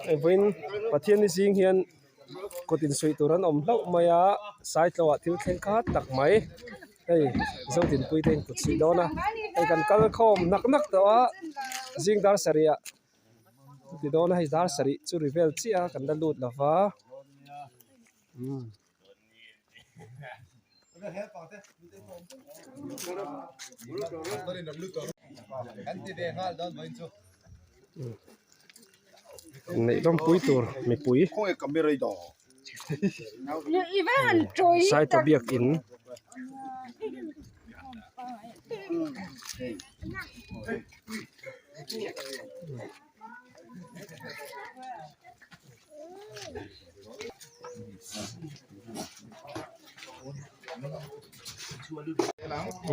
Hei vawiin Pathianni zing hian kut insuih tur an awm hlauh mai a Saitlo ah thil thleng khat tak mai hei Zodinpui te in kut suih dawn a hei kan kal khawm nak nak tawh a zing dar sarih ah ti dawn a hei dar sarih chu ri vel chiah a kan la lut lo va umm. Neih lawmpui tur mipui Saita biakin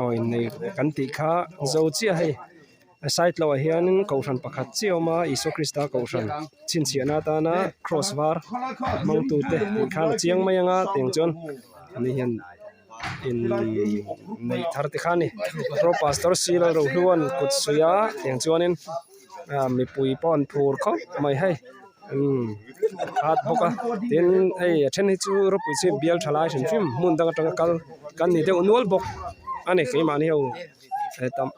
Aw innei kan tih kha zo chiah hei a side loah hianin kohhran pakhat chiah a awm a Isua Krista kohhran chhinchhiahna atana cross var hmang tute tih khan a chiang mai ang a tiang chuan ani hian in neih thar te kha a ni pro pastor silo rohluan kut suih a tiang chuanin ah mipui pawh an phur khawp mai hei umm at bawk a tin hei a then hi chu rawpui chhip bial tha lai hrim hrim hmun dang atanga kal kan ni deuh nual bawk a ni keimahni ho tam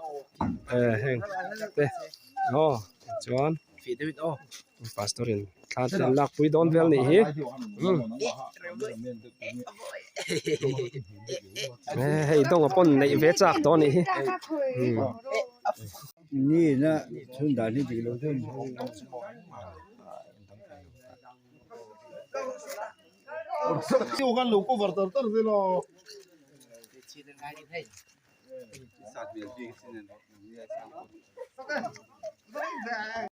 eh heng te aw chuan pastor in thla te an lakpui dawn vel nih hi umm hei dawnga pawn neih ve chak tawh a nih hi umm.